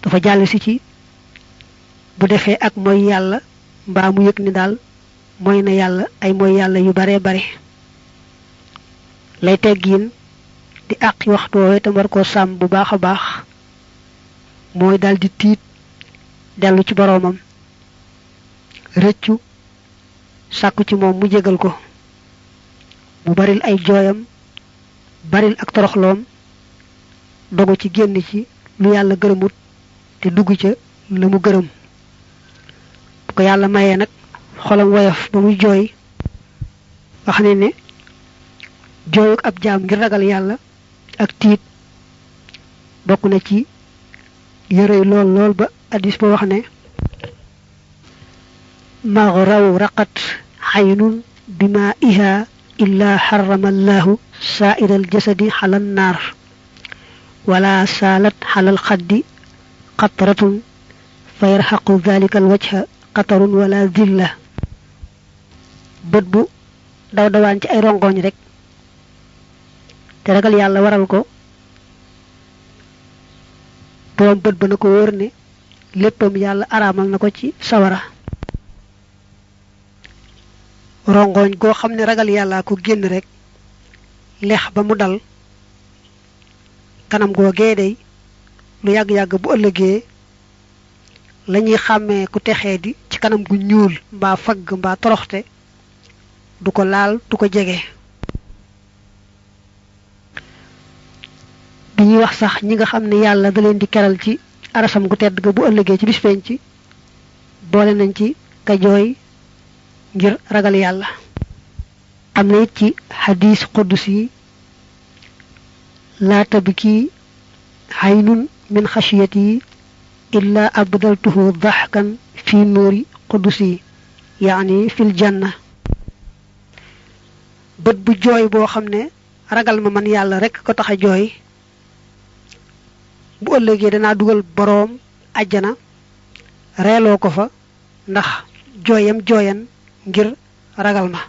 dafa jàll si ci bu defee ak mooy yàlla mbaa mu yëg ni daal mooy na yàlla ay mooy yàlla yu bare bare lay teggiin di àqi waxtu woowe te war koo sàmm bu baax a baax mooy daal di tiit dellu ci boroomam rëccu sàkku ci moom mu jégal ko mu baril ay jooyam baril ak toroxloom dogu ci génn ci lu yàlla gërëmut te dugg ca la mu gërëm bu ko yàlla mayee nag xolam woyof ba muy jooy wax ne jooyuk ab jaam ngir ragal yàlla ak tiit bokk na ci yërëy lool ba hadis ba wax ne maghraw raqat aynun bima iha illa harrama allahu sa'ira aljasadi ala an-nar wala salat ala al-khaddi qatratun fayarhaqu dhalika al-wajha qatarun wala dhilla bët bu daw dawaan ci ay rongoñ rek te ragal yàlla waral ko borom bët ba na ko wóor ne léppam yàlla araamal na ko ci sawara rongoñ goo xam ne ragal yàlla ko génn rek lex ba mu dal kanam googee day lu yàgg-yàgg bu ëllëgee lañuy xàmmee ku texee di ci kanam gu ñuul mbaa fagg mbaa toroxte du ko laal du ko jege bi ñuy wax sax ñi nga xam ne yàlla da leen di keral ci arasam gu tedd ga bu ëllëgee ci bis penc ci boole nañ ci ka jooy ngir ragal yàlla am na it ci hadis qudusi la tabki aynun min khashiyati illa abdaltuhu dhahkan fi nuri qudusi yani fil janna bët bu jooy boo xam ne ragal ma man yàlla rek ko tax a jooy bu ëllëgee danaa dugal boroom àjjana reeloo ko fa ndax jooyam jooyan ngir ragal ma